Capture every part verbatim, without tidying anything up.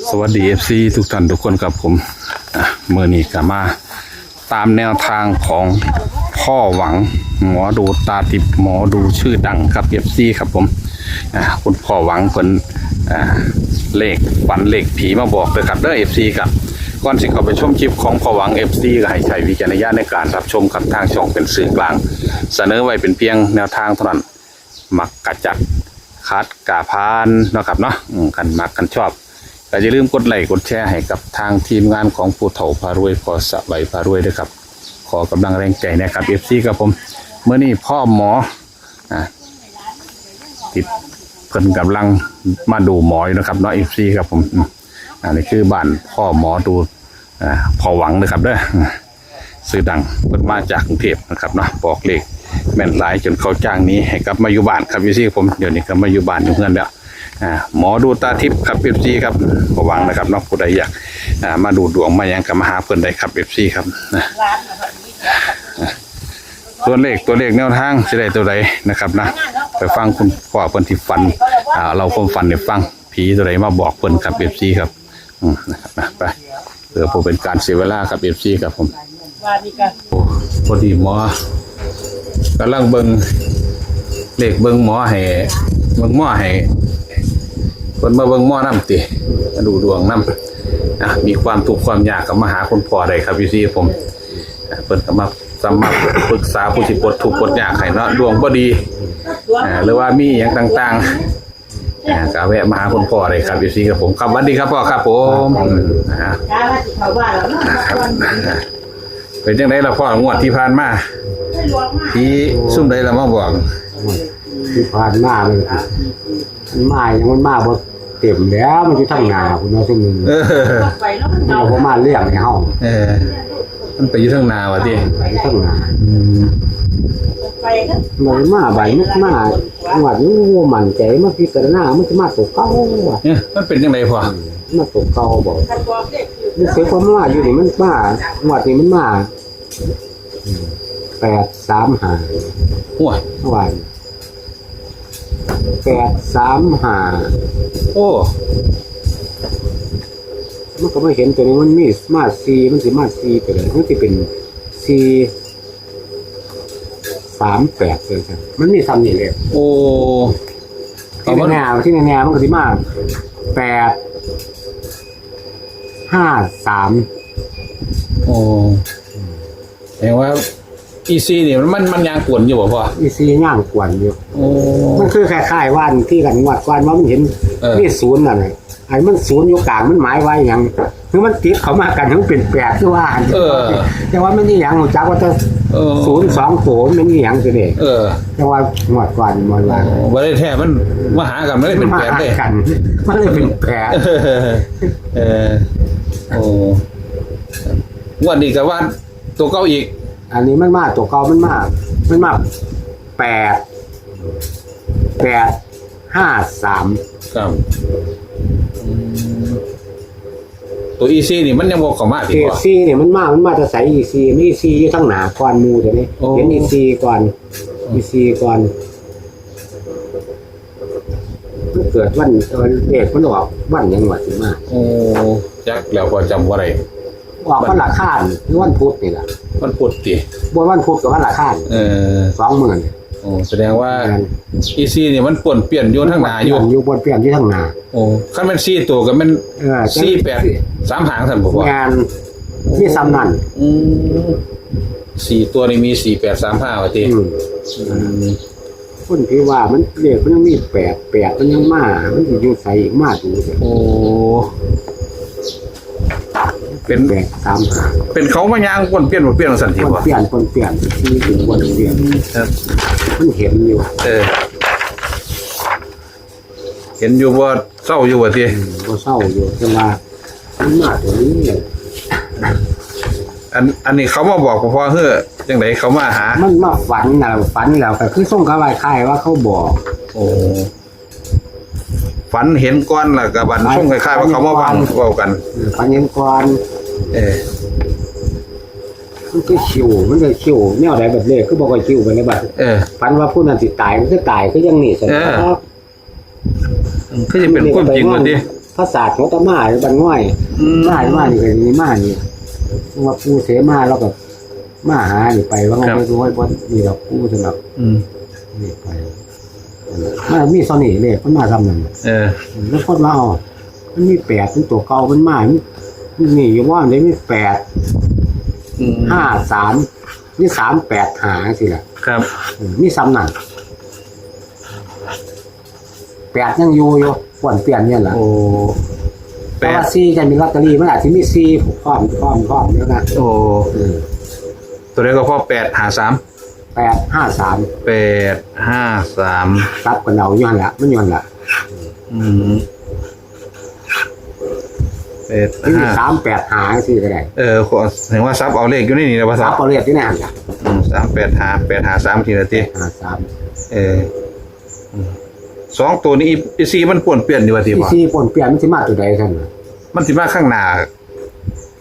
สวัสดี เอฟซี ทุกท่านทุกคนครับผม อ่ะ มื้อนี้ก็มาตามแนวทางของพ่อหวัง หมอดูตาทิพย์ หมอดูชื่อดังครับ เอฟซี ครับผม อ่ะ คุณพ่อหวังเพิ่น อ่ะ เลขฝันเลขผีมาบอกเลยครับเด้อ เอฟซี ครับ ก่อนสิเข้าไปชมคลิปของพ่อหวัง เอฟซี ก็ให้ใช้วิจารณญาณในการรับชมครับ ทางช่องเป็นสื่อกลาง เสนอไว้เป็นเพียงแนวทางเท่านั้น มักกะจัด ขัดกะผ่านเนาะครับเนาะ อืม คันมักคันชอบ ก็อย่าลืมกดไลค์กดแชร์ให้กับทางทีมงานของผู้เฒ่าพารวย พ่อสวัยพารวยด้วยครับ ขอกำลังแรงใจนะครับ เอฟซี ครับผม มื้อนี้พ่อหมอ อ่า ที่เพิ่นกำลังมาดูหมออยู่นะครับเนาะ เอฟซี ครับผม อืม อันนี้คือบ้านพ่อหมอดู อ่า พ่อหวังนะครับเด้อ ชื่อดัง เพิ่นมาจากกรุงเทพฯนะครับเนาะ บอกเลขแม่นหลายจนเขาจ้างหนีให้กลับมาอยู่บ้านครับ เอฟซี ผม เดี๋ยวนี้กลับมาอยู่บ้านอยู่เฮือนแล้ว อ่า หมอดูตาทิพย์ครับ เอฟซี ครับ พ่อหวังนะครับเนาะ ผู้ใดอยาก อ่า มาดูดวงมาหยังก็มาหาเพิ่นได้ครับ เอฟซี ครับ นะ ตัวเลข ตัวเลขแนวทางสิได้ตัวใดนะครับนะ ไปฟังคุณพ่อเพิ่นที่ฝัน อ่า เล่าความฝันให้ฟัง ผีตัวใดมาบอกเพิ่นครับ เอฟซี ครับ อืม นะครับนะ ไป เพื่อบ่เป็นการเสียเวลาครับ เอฟซี ครับผม ว่านี่ก็ โอ้ พอดีหมอกำลังเบิ่งเลข เบิ่งหมอให้ เบิ่งหมอให้ เพิ่นมาเบิ่งหมอนำติ มาดูดวงนำ อ่ะ มีความทุกข์ความยากก็มาหาคุณพ่อได้ครับ เอฟซี ผม อ่ะ เพิ่นก็มา สามารถปรึกษาผู้สิปลดทุกข์ปลดยากให้เนาะ ดวงบ่ดี อ่า หรือว่ามีหยังต่างๆ อ่า ก็แวะมาหาคุณพ่อได้ครับ เอฟซี ครับผม ครับ สวัสดีครับพ่อครับผม อืม อ่า ครับ เป็นจังไดล่ะพ่อ งวดที่ผ่านมา ผีซุ่มใดล่ะมาบอก ที่ผ่านมามันก็มันมาอย่างมันมาบ่เต็มแล้ว มันอยู่ทางหน้าพุ้นเนาะ ซุ่มหนึ่ง เออ มันก็บ่มาเลี้ยงให้เฮา เออ มันไปอยู่ทางหน้าว่ะติ ไปอยู่ทางหน้า อืม มันมาใบมันมา งวดนี้บ่มั่นใจ มาพิจารณา มันสิมาตัวเก่าว่ะ เนี่ย มันเป็นจังไดพ่อ มาตัวเก่าบ่ รู้สึกว่ามันมาอยู่นี่ มันมา งวดนี้มันมา แปดสามห้า โอ้ย เมื่อวาน แปดสามห้า โอ้ มันก็มาเห็นตัวนี้ มันมีมาสี่ มันสิมาสี่ไปเลย มันสิเป็นสี่สามแปดเลยครับ มันมีซ้ำนี่เลย โอ้ ที่แน่ๆ ที่แน่ๆ มันก็สิมาแปดห้าสาม โอ้ แสดงว่า อีซีนี่มัน มัน มันย่างกวนอยู่บ่พ่อ อีซีย่างกวนอยู่ โอ้ มันคือคล้ายๆว่าที่กันงวดก่อนว่ามันเห็น เออ มีศูนย์นั่นแหละ ไอ้มันศูนย์อยู่กลางมันหมายว่าหยัง คือมันติดเข้ามากัน มันเป็นแปดคือว่า เออ แต่ว่ามันอีหยัง รู้จักว่าจะ เออ ศูนย์สองโต มันอีหยังสิเนี่ย เออ แต่ว่างวดก่อนมันว่า โอ้ บ่ได้แท้ มันมาหากัน มันเลยเป็นแปดเด้ มาหากัน มันเลยเป็นแปด เออ โอ้ งวดนี้ก็ว่าตัวเก่าอีก อันนี้มันมาตัวเก่า มันมา มันมาแปด แปดห้าสาม ครับ อืม ตัวอีซีนี่มันยังบ่เข้ามาติ เกรด พ่อ ซีเนี่ยมันมา มันมาแต่ไส อีซี มัน อีซี อยู่ทางหน้าก่อนหมู่เดี๋ยวนี้ โอ้ เห็น อีซี ก่อน อีซี ก่อน มันเกิดวัน เอ่อ เลขมันออกวันหยังวะสิมา โอ้ จักแล้วพ่อจำบ่ได้ ออกวันอังคารหรือวันพุธนี่ล่ะ วันพุธติ บ่วันพุธกับวันอังคาร เออ สองมื้อนี่ โอ้ แสดงว่า แม่น อีซีนี่มันป้วนเปี้ยนอยู่ทางหน้าอยู่ ป้วนเปี้ยนอยู่ ป้วนเปี้ยนอยู่ทางหน้า โอ้ คันแม่นสี่ตัวก็แม่น เออ สี่แปดสามห้าซั่นบ่พ่อ แม่น มีซ้ำนั่น อืม สี่ตัวนี่มีสี่แปดสามห้าว่าติ อืม อืม คนที่ว่ามันเลขมันยังมีแปด แปดมันยังมา มันสิอยู่ไสอีก มาดูเถอะ โอ้ เป็น แปดสามห้า เป็นเขามาย่างป้วนเปี้ยนป้วนเปี้ยนซั่นติ ป้วน พ่อ เปี้ยน ป้วนเปี้ยน ที่เป็นป้วนเปี้ยน ครับ มันเห็นอยู่ เออ เห็นอยู่ว่าเศร้าอยู่ว่าติ อืม บ่เศร้าอยู่ แต่ว่ามันมาตัวนี้ อัน อันนี้เขามาบอกพ่อเฮ้อจังไดเขามาหา มันมาฝันน่ะ ฝันแล้วก็คือส่งเขาไว้คล้ายว่าเขาบอก โอ้ ฝันเห็นก่อนแล้วก็บัดส่งคล้ายๆว่าเขามาเว้า ฝันเห็นก่อน เว้ากัน เออ ฝันเห็นก่อน เออ มันก็คิว มันก็คิว แนวใดบัดเลขคือบ่ค่อยคิวปานใดบัด เออ ฝันว่าผู้นั้นสิตาย มันก็ตาย คือยังนี่ซั่น เออ ครับ คือจะเป็นความจริงว่าติ ไป พระศาสตร์เขาก็มาอยู่บ้านง่อย อืม มาอยู่บ้านนี่ก็นี่มานี่ ว่าปู่เสมาแล้วก็มาหานี่ไป ว่างั้น ครับ ไม่รู้ว่านี่ดอกปู่สำหรับ อืม นี่ไป มันมีเท่านี้เลย มันมาทำนั่น เออ แล้วคนมาเอา มันมีแปด มันตัวเก่า มันมา มันมีอยู่ว่ามันมีแปด อืม ห้าสาม มีสามแปดห้าสิล่ะ ครับ อืม มีซ้ำนั่น แปดยังอยู่อยู่ ป้วนเปี้ยนเนี่ยแหละ โอ้ แต่ว่า แปด สี่จะมีลอตเตอรี่ มันอาจจะมีสี่พร้อม พร้อม พร้อมแล้วนะ โอ้ เออ ตัวเดียวก็พอ แปดห้าสาม แปดห้าสาม แปดห้าสาม ซับกันเอาอยู่หั่นละ มันอยู่หั่นละ อืม แปดห้า นี่ สามแปดห้า สิก็ได้ เออ ขอ เห็นว่าซับเอาเลขอยู่ในนี่นะว่าซับ ซับเอาเลขอยู่ในหั่นล่ะ อืม สามแปดห้า แปดห้าสาม ทีละที ห้าสาม เออ อืม สองตัวนี้อี อีสี่มันป้วนเปี้ยนอยู่ว่าติ อี บ่ สี่ป้วนเปี้ยน มันสิมาตัวใดซั่นน่ะ มันสิมาข้างหน้า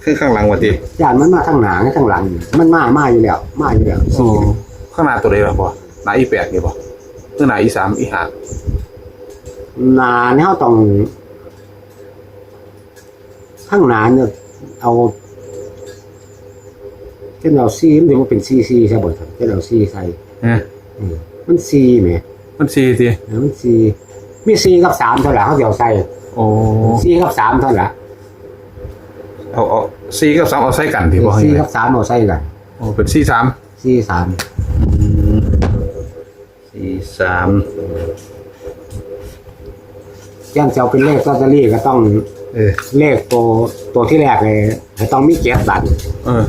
คือข้างหลังว่าติ ย่านมันมาทางหน้า ทางหลัง มันมา มาอยู่แล้ว มาอยู่แล้ว โอ้ ข้างหน้าตัวใดล่ะพ่อ หน้าอีแปดนี่บ่ คือหน้าอีสาม อีห้า หน้านี่เราต้อง ข้างหน้าเนี่ย เอา เช่นเอาสี่ มันถึงว่าเป็นสี่สี่ ใช่บ่ครับ เช่นเอาสี่ใส่ ฮะ อืม มันสี่แหม มันสี่ติ เออ มันสี่ มีสี่กับสามเท่านั้น เขาเดี๋ยวใส่ โอ้ สี่กับสามเท่านั้น เอา เอา สี่กับสาม เอาใส่กันติบ่ สี่กับสามเอาใส่กัน โอ้ เป็นสี่สาม สี่สาม อืม สี่สาม ย่านจะเอาเป็นเลขลอตเตอรี่ก็ต้อง เออ เลขตัว ตัวที่แรกเลย ให้ต้องมีเจ็ดบาท เออ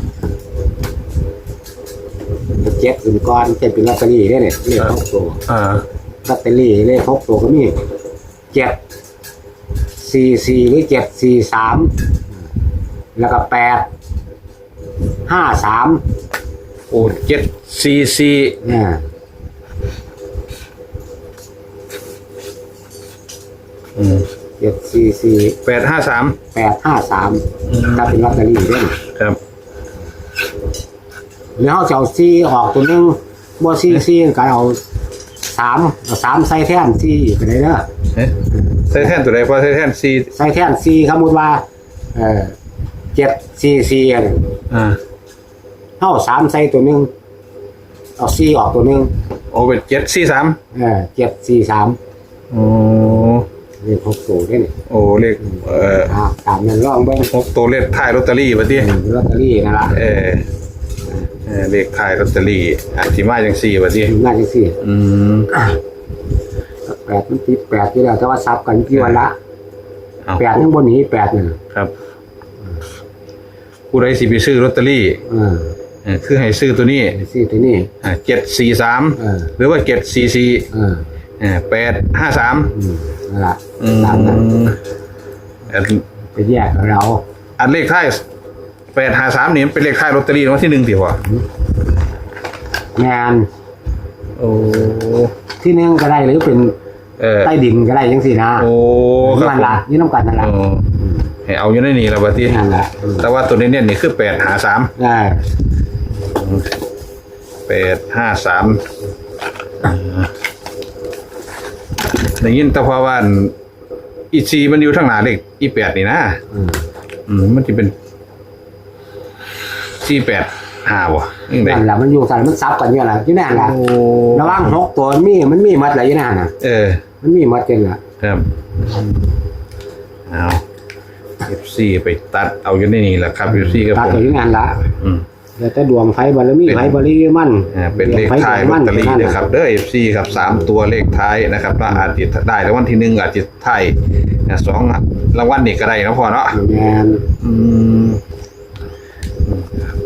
เจ็ดขึ้นก่อน จะเป็นลอตเตอรี่ได้เนี่ย เลขหกตัว เออ ลอตเตอรี่เลขหกตัวก็มี เจ็ดสี่สี่ หรือ เจ็ดสี่สาม แล้วก็ แปดห้าสาม โอ้ เจ็ดสี่สี่ เนี่ย อืม เจ็ดสี่สี่ แปดห้าสาม แปดห้าสาม อืม ถ้าเป็นลอตเตอรี่เด้อ ครับ หรือเขาจะเอาสี่ออกตัวหนึ่ง บ่สี่สี่ ก็เอาสาม เอาสามใส่แทนสี่ก็ได้เด้อ เอ๊ะ ใส่แทนตัวใด พอใส่แทนสี่ ใส่แทนสี่ สมมุติว่า เอ่อ เจ็ดสี่สี่ อัน อ่า เอาสามใส่ตัวหนึ่ง เอาสี่ออกตัวหนึ่ง โอ้ เป็น เจ็ดสี่สาม เออ เจ็ดสี่สาม โอ้ เลขหกตัวเด้นี่ โอ้ เลข เอ่อ อ่า ตามนั้นลองเบิ่ง หกตัวเลขท้ายลอตเตอรี่ว่าติ เออ ลอตเตอรี่นั่นล่ะ เออ เออ เลขท้ายลอตเตอรี่ อาจสิมาจังซี่ว่าติ มาจังซี่ อืม อ่ะ แปดมันติดแปดอยู่แล้ว แต่ว่าซับกันที่วันละ เอา แปดยังบ่หนีแปดน่ะ ครับ ผู้ใดสิไปซื้อลอตเตอรี่ เออ เออ คือให้ซื้อตัวนี้ ซื้อตัวนี้ อ่า เจ็ดสี่สาม เออ หรือว่า เจ็ดสี่สี่ เออ เออ แปดห้าสาม อืม นั่นล่ะ อืม ตามนั้น อัน ไปแยกเอา อันเลขท้าย แปดห้าสาม นี่มันเป็นเลขท้ายลอตเตอรี่รางวัลที่หนึ่งติพ่อ แม่น โอ้ ที่หนึ่งก็ได้ หรือเป็น เออ ใต้ดินก็ได้จังซี่นะ โอ้ ครับ นั่นล่ะ ผม อยู่นำกันนั่นล่ะ โอ้ ให้เอาอยู่ในนี่ล่ะบัดนี้ นั่นล่ะ อืม แต่ว่าตัวเน้นๆนี่คือ แปดห้าสาม อ่า แปดห้าสาม ได้ยินแต่พ่อว่าอัน อีสี่มันอยู่ทางหน้าเลขอีแปดนี่นะ อืม อืม มันสิเป็น สี่แปดห้า บ่ จังได๋ นั่นล่ะ มันอยู่ซั่น มันซับกันอยู่ล่ะ อยู่ในหั่นล่ะ โอ้ ระหว่างหกตัวมันมี มันมีหมดล่ะอยู่ในหั่นน่ะ เออ มันมีหมดจังล่ะ ครับ เอา เอฟซี ไปตัดเอาอยู่ในนี่แหละครับ เอฟซี ครับ ตัดเอาอยู่ในหั่นล่ะ อืม แล้วแต่ดวงไผบารมี เป็น ไผบารมีมัน อ่า เป็นเลขท้ายลอตเตอรี่ ดวงไผดวงมัน เด้อครับ เด้อ เอฟซี ครับ สามตัวเลขท้ายนะครับ แล้วอาจจะได้รางวัลที่หนึ่ง อาจจะท้าย อ่า สองรางวัลนี่ก็ได้นะพ่อเนาะ แม่น อืม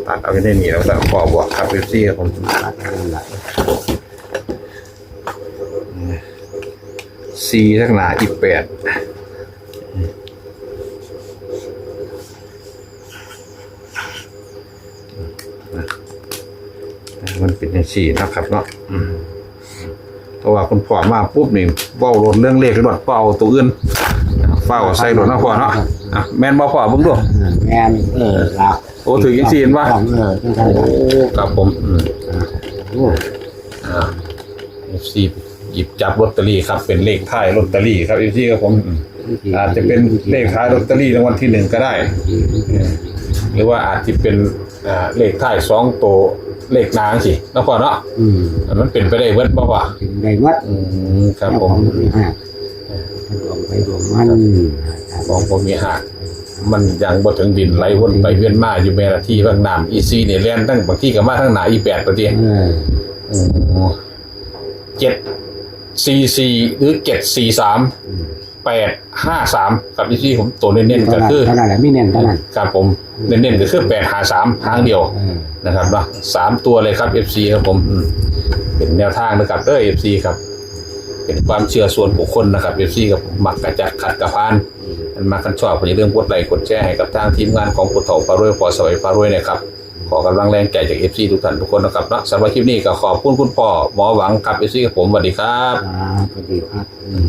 ตัดเอาไว้ในนี่แล้วก็ขอบอกครับ เอฟซี ครับผม ตัดเอานั่นล่ะ สี่ข้างหน้าอีกแปด มันเป็นจังซี่เนาะครับเนาะ อืม เพราะว่าคุณพ่อมาปุ๊บนี่ เว้าโลดเรื่องเลขโลด บ่เอาตัวอื่น ฟ้าวใส่โลดเนาะพ่อเนาะ อ่ะ แม่นบ่พ่อ เบิ่งดู อ่า แม่น เออ ล่ะ โอ้ ถือจังซี่เห็นบ่ เออ จังซั่นล่ะ โอ้ ครับผม อืม อ่า โอ้ อ่า เอฟซี หยิบจับลอตเตอรี่ครับ เป็นเลขท้ายลอตเตอรี่ครับ เอฟซี ครับผม อืม อาจจะเป็นเลขท้ายลอตเตอรี่รางวัลที่หนึ่งก็ได้ หรือว่าอาจจะเป็นอ่าเลขท้ายสองตัวเลขหน้าสิเนาะพ่อเนาะ อืม มันเป็นไปได้เบิดบ่พ่อ เป็นได้หมด อืมครับผม ของมีหักดวงไปดวงมัน ของผมมีหักมันยังบ่ถึงดินไหลวนไปเวียนมาอยู่แม่ละที่บางน้ำอีซีเนี่ยแล่นทั้งบางที่ก็มาทั้งหนาอีแปดก็ดี เออ อืมเจ็ดสี่สี่หรือเจ็ดสี่สาม อืม แปดห้าสามครับอีซีผมตัวเน้นๆก็คือ เท่านั้นแหละมีเน้นเท่านั้น ครับผมเน้นๆก็คือแปดห้าสามทางเดียว เออ นะครับเนาะสามตัวเลยครับเอฟซีครับผมอืมเป็นแนวทางนะครับเด้อเอฟซีครับ เป็นความเชื่อส่วนบุคคลนะครับเอฟซีครับผมมักกระจัดขัดกระพานมันมากันชอบก็อย่าลืมกดไลค์กดแชร์ให้กับทางทีมงานของผู้เฒ่าพารวยพอสวัยพารวยนะครับ ขอกำลังแรงใจจากเอฟซีทุกท่านทุกคนนะครับเนาะสำหรับคลิปนี้ก็ขอบคุณคุณพ่อหมอหวังครับเอฟซีครับผมสวัสดีครับ อ่าสวัสดีครับอืม